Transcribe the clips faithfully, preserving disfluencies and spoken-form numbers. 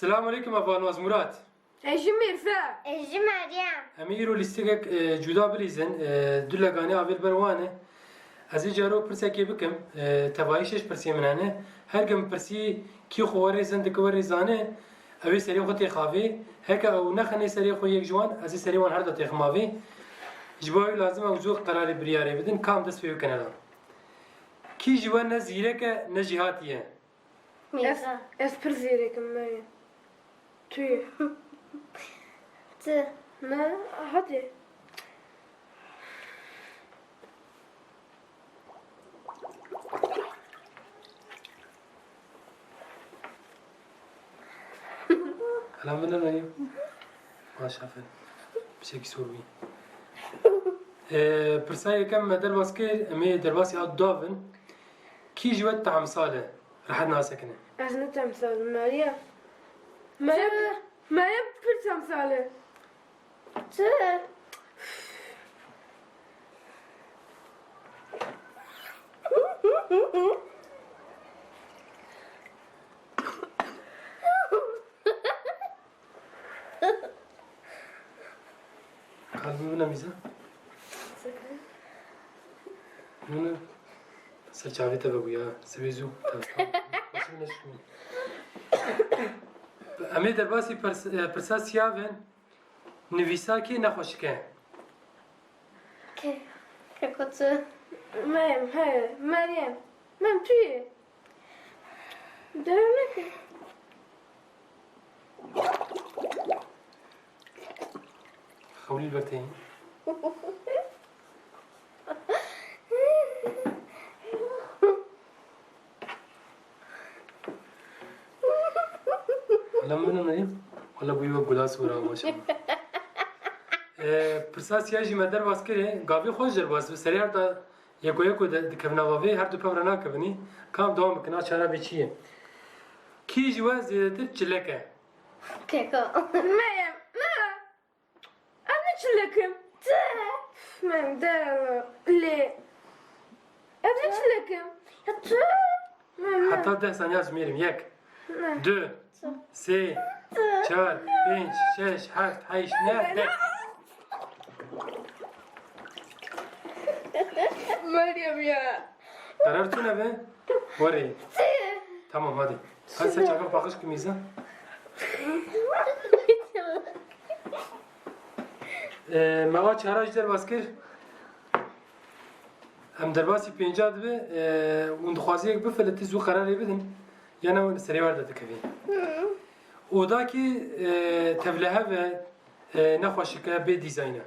Selamun aleyküm, Eva Naz Murat. Ez ji Mêrfe. Ez ji Meryem. Em ê îro lîstikek, e, cuda bilîzin. E, du leganê avê li ber wan e. Ez ê caro pirsekê bikim. E, tevayî şeş pirsê min hene. Her kim pirsî kî xwe werê zin dike werê zane, ew ê serê xwe têxavê. Heke ew nexine serê xwe yek ji wan, ez ê serê wan her da têxim avê. Ji bo ew lazim e ew zû qerarê biryarê bidin, kam dest pê bikene lan. Kî ji we ne zîrek e, ne jî hatî ye? Ez, Mîza. Ez pir zêrek im, Meryem. Tu yê. Tu. Ne, hadi. Selam, min ne Meryem? Baş, aferin. Piçekî sor bî. Ee, pirsa yekem me derbas kir, em ê derbasî hat dawin. Kî ji we temsal e? Rehet nasekine. Ez ne temsal im, Meryem. Meryem, Meryem pir temsal e. Tu. Kalbim bine Mîza. Bunu ser çavê te vebûya, sibê zû. Başım ne şikmin. Em ê derbasî pers-, e, pirsa siyav in. Nivîsakê nexweşik e. Ke-, keko tu. Meryem, he, Meryem. Meryem, tu yê. Devam et. Xewlî li ber te ye. Wala min neyê. Wala bûyî wek gula sor a, maşallah. Ee, pirsa siya jî me derbas kirê. Gavê xweş derbas bi. Serê her da yeko yeko de, dikevin ava vê, her du pev re nakevinî. Kam dewam bikin, a çara bê çi ye? Kî ji we zêdetir çilek e? Keko. Meryem, ne? Ez ne çilek im. Tu. Men de lê. Ez ne çilek im. Ya tu. Men ne. Heta deh saniye ez jimêrim. Yek. Ne. Du. Tu. Sê. Tu. Çar. Pênc. Şeş. Heft. Heşt. Neh. Deh. Meryem ya. Qerar tune be? Werê. Tamam, hadi. Hadi sen çakan paqij ki Mîza. Ee, me va çara jî derbas kir. Em derbasî pênca dibe, ee, hûn dixwazî yek bifilitî zû qerarê bidin. Yana hûn serê wer de dikevî. Odakî, ee, tevlihev e, ee, nexweşik e, bê dîzayn e.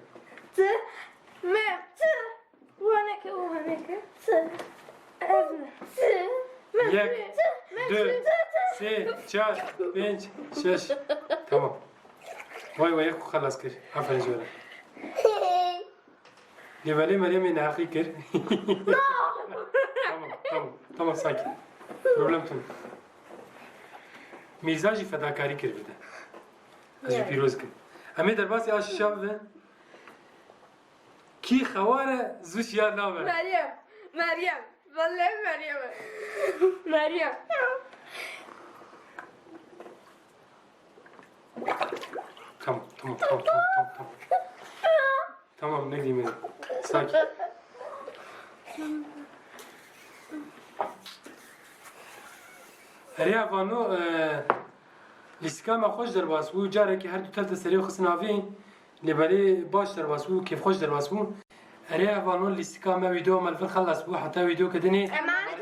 Ti, me, ti. Waneke û waneke. Ti. Ez ne. Ti. Yek, du, sê, çar, pênc, şeş. Tamam. Vay vay, yek xelas kir. Aferin ji we re. Lê belê Meryemê neheqî kir. Tamam, tamam, tamam, sakin. Problem tune. Mîza jî fedakarî kir bir de. Ez jî pîroz kim. Em ê derbasî a şişa bibe. Kî xewar e, zû şiyar nabe. Meryem, Meryem. Vallahi Meryem e. Meryem. Tamam, tamam, tamam, tamam, tamam, tamam. Tamam, ne diyeyim? Sakin. Erê Evano, e, lîstika me xweş derbas bû. Carekî her du tev de serê xistin avê. Lê belê baş derbas bû, kêfxweş derbas bû. Erê Evano, lîstika me, vîdeo me li vir xelas bû. Heta vîdeoke dinê. Eman.